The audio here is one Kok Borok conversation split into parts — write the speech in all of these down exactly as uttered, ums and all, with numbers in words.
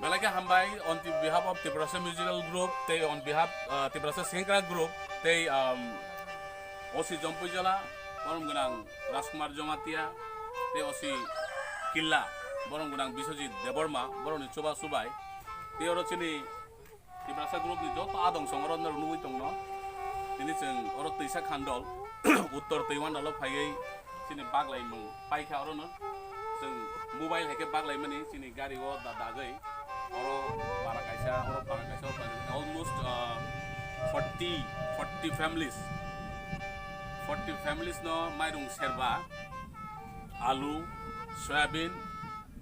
Belai khe hambai on behalf of Tiprasa Musical Group tei on behalf, uh, Tiprasa Sengkrak Group tei, um, O C Jompuijala, borom gwnang Rajkumar Jamatia, tei O C Killa, borom gwnang Biswajit Debbarma, borokni chuba chubai. Tei oro chini Tiprasa group ni joto adong song oro norok nugwi tongno. Tini chwng oro twisa khandol, uttor twiwandalo phaiwi chini baglaimung paikha orono. Chwng mobile hai khe baglaimani chini gari o da dagwi oro bara kaisa, oro bara kaisa, oro bara kaisa, almost, uh, forty, forty families, forty families no mairung serba, alu, soyabin,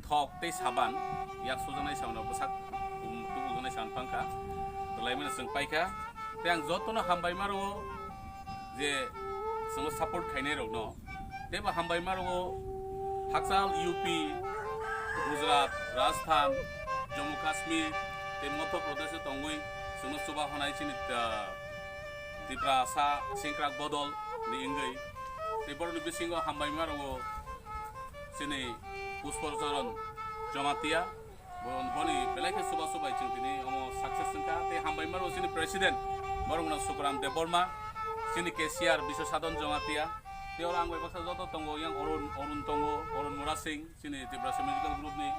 thok tei saban, yak sujaknai saban rok bwsak, um, tubujaknai saban pangkha, rwlaimano chwng paikha. Tei ang jotono hambai ma rwo je chwngno support khainai rokno, teibo hambai ma rwo hakchal U P, Gujarat, Rajasthan, Jammu Kashmir tei Madhya Pradesh o tongwi chwngno chuba hwnai chini, ah, Tiprasa Sengkrak Bodol ni wngwi. Tei borokni bisingo hambai ma rwo chini Pushpa Charan Jamatia, bo-, boni belai khe chuba chubai chwng tini omo success wngkha. Tei hambai ma rwo chini president, borok no Sukuram Debbarma, chini cashier Biswa Sadhan Jamatia, tei oro ang bai baksa joto tongo, yang Arun, Arun tongo, Arun Murasing, chini Tiprasa Musical Group ni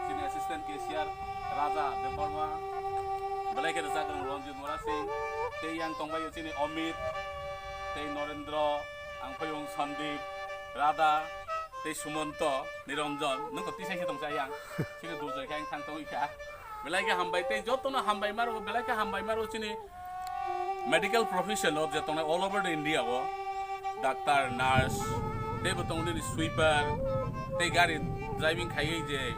chini assistant cashier Raja Debbarma, belai khe rwchapmung Ranjit Murasing, tei yang tongbaio chini Amit, tei Norendra, ang phaiyung Sandeep, Radha, tei Sumonto, Niranjan, nwng kok tisai se tongsa yang. Chini Durjoy khe ang thang tongwi kha. Belai khe hambai, tei jotono hambai ma rwo, belai khe hambai ma rwo chini medical profession o je tongnai all over the India o. Doctor, nurse, teibo tongo nini sweeper, tei gari driving khaiwi je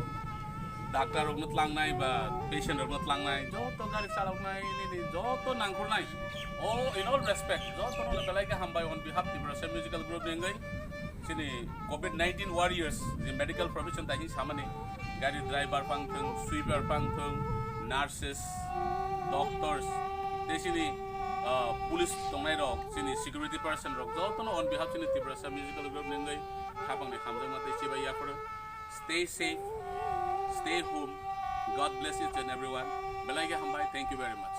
doctor rokno tlangnai ba patient rokno tlangnai, joto gari chaloknai, nini joto nangkuknai. All, in all respect, jotono belai khe hambai on behalf Tiprasa Musical Group ni wngwi. Chini covid nineteen warriors, je medical profession tai samani, gari driver pang thung, sweeper pang thung, nurses, doctors, tei chini, ah, police tongnai rok, chini security person rok, jotono on behalf chini Tiprasa Musical Group ni wngwi khapangni hamjakma tei chibai yapharo. Stay safe, stay home. God bless each and everyone. Belai khe hambai. Thank you very much.